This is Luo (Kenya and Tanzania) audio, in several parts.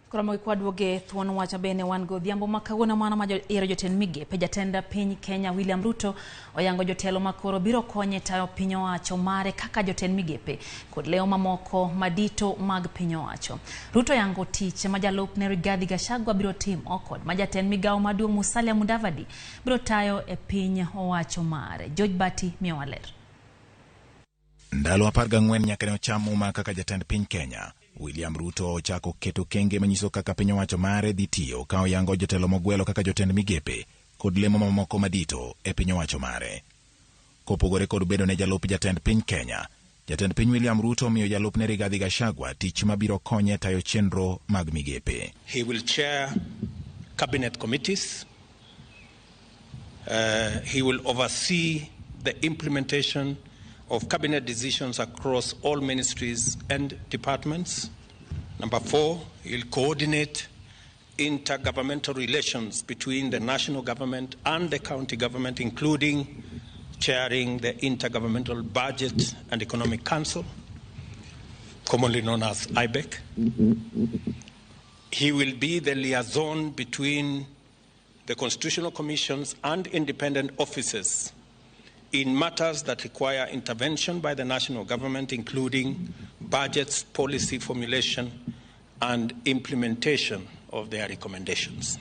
Koro mogi kwaduoge thuon wach bende wan go odhiambo ma kawuono mano ma yiero jotend migepe. Jatend piny Kenya William Ruto oyango jotelo ma koro biro konye tayo piny owacho mare kaka jotend migepe kod leo mamoko madito mag piny owacho. Ruto oyango tich ma jalupne Rigathi Gachagua biro timo kod ma jatend migawo maduong' Musalia Mudavadi biro tayo e piny owacho mare. George Bati miyowa ler. Ndalo 14 nyaka ne ocham muma kaka jatend piny Kenya, William Ruto ochako keto kenge manyiso kaka piny owacho mare dhi tiyo ka oyango jotelo mogwelo kaka jotend migepe kod lemo mamoko madito e piny owacho mare. Kopogore kod bedo ne jalup jatend piny Kenya, jatend piny William Ruto omiyo jalupne Rigathi Gachagua tich mabiro konye tayo chenro mag migepe. He will chair cabinet committees. He will oversee the implementation of cabinet decisions across all ministries and departments. Number 4, he'll coordinate intergovernmental relations between the national government and the county government, including chairing the Intergovernmental Budget and Economic Council, commonly known as IBEC. He will be the liaison between the constitutional commissions and independent offices in matters that require intervention by the national government, including budgets, policy formulation, and implementation of their recommendations.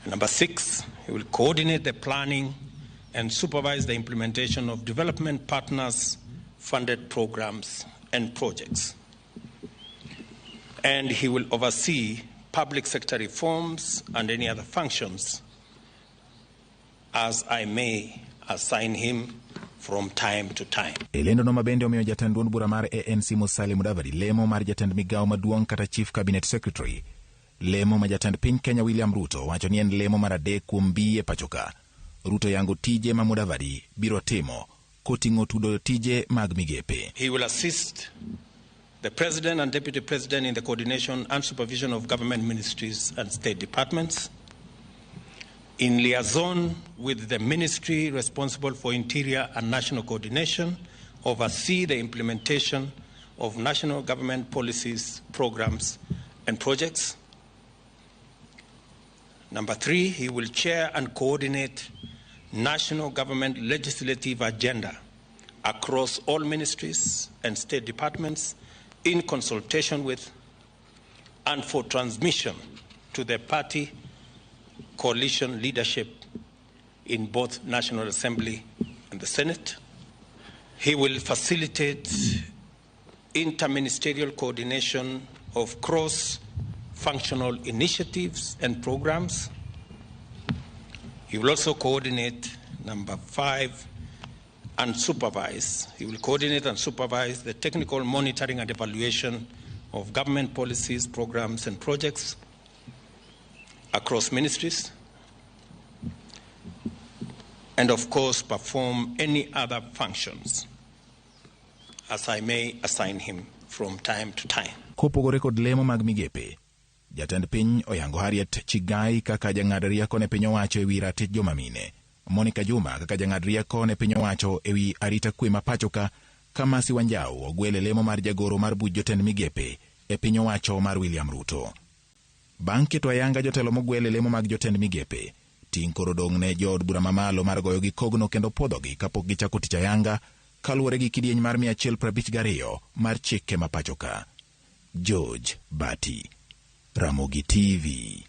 Number 6, he will coordinate the planning and supervise the implementation of development partners' funded programs and projects. And he will oversee public sector reforms and any other functions as I may assign him from time to time. E lendo no mabende omiyo jatend duond bura mar ANC Musalia Mudavadi lemo mar jatend migawo maduong' kata Chief Cabinet Secretary. Lemo ma jatend piny Kenya William Ruto wacho ni en lemo mar 3 kuom mbii e pachoka. Ruto yango tije ma Mudavadi biro timo koting'o tudo tije mag migepe. He will assist the President and Deputy President in the coordination and supervision of government ministries and state departments, in liaison with the ministry responsible for interior and national coordination, oversee the implementation of national government policies, programs, and projects. Number 3, he will chair and coordinate national government legislative agenda across all ministries and state departments in consultation with and for transmission to the party coalition leadership in both National Assembly and the Senate. He will facilitate interministerial coordination of cross-functional initiatives and programs. He will also coordinate, number 5, and supervise. He will coordinate and supervise the technical monitoring and evaluation of government policies, programs, and projects across ministries, and of course perform any other functions as I may assign him from time to time. Kopogore kod lemo mag migepe, jatend piny oyango Harriet Chigai kaka jang'ad rieko ne piny owacho ewi ratich joma mine, Monica Juma kaka jang'ad rieko ne piny owacho ewi arita kwe ma pachoka, ka Mercy Wanjau ogwele lemo mar jagoro mar buch jotend migepe e piny owacho mar William Ruto. Bang' keto ayanga jotelo mogwele lemo mag jotend migepe, ting' koro dong' ne jood bura mamalo mar goyo gi kogno kendo puodhogi kapok gichako tich ayanga kaluwore gi kidieny mar 152 mar chike ma pachoka. George Bati, Ramogi TV.